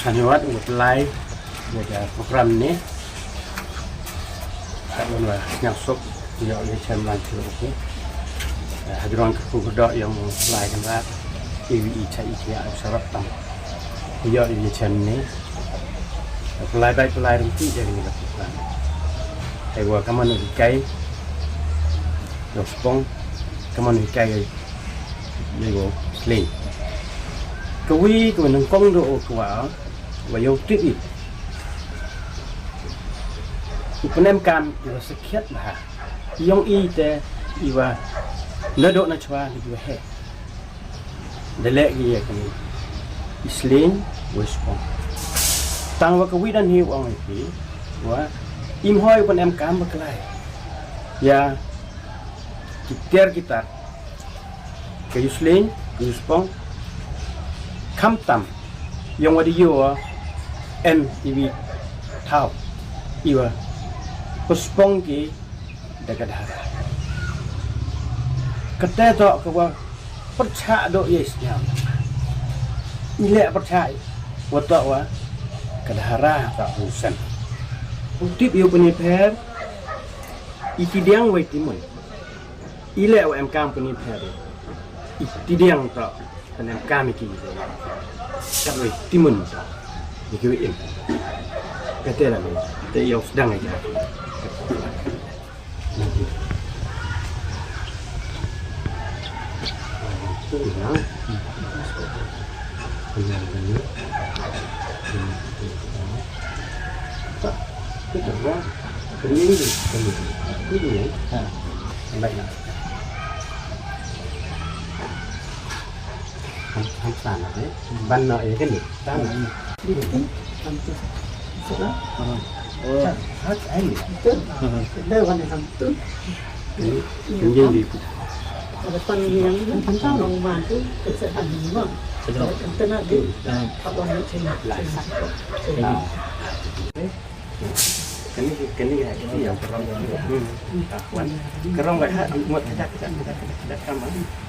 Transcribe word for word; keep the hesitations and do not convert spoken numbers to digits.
Ngi wat u pynlai ïa ka program ne. Ka wan wa sñiawsuk ïa u ïa chem lang shu u. Hajrong ka ku ka dok ïa u lai kan rat. Iwi i cha i kia u sarap tam. Ïa u ïa chem ne. Pynlai bai pynlai ring ti ïa kani ka program. Hai wa ka man u kai. Ïa u spong ka man u kai. Ïa u sleng. Ka wi ka wi nang kong do u ka wa. Wa ïong tip i. U pynem kam i wa sakhiat bha. Ïong i te i wa na do na chwa ni wa he. Da leh ki ïa kani. I sleng wa spong. Tang wa ka wi dan hi u ong i phi. Wa im hoi u pynem kam ba klai. Ïa ki ter ki tar. Ka ïu sleng, ka ïu spong. Khamtam ïong wa da ïu em iwi thaw iwa u spong ki da ka dhara. Kata to ka wa pyrchah do ïa sñiaw. I leh pyrchah wa to wa ka dhara ka u sen. U tip ïu pynipher i tidiang wa i timun. I leh wa em kam pynipher. I tidiang to. Kan em kam i ki. Ka wei timun to. I ki wei im. Ka te la mi. Te ïa u sdang ïa. Ban no ïa kane. Tan. Oh. Hat ai. Betul. Betul kan itu. Ini, ini di. Ada pan yang tentang orang bantu kesehatan jiwa. Betul. Kena di. Ah. Apa yang sini? Lah. Sini. Ah. Kane, kane ka dei ïa ka rong. Hmm. Ka rong ka ha, ngot ka dak, ka dak, ka dak, ka dak, ka dak, ka dak, ka dak.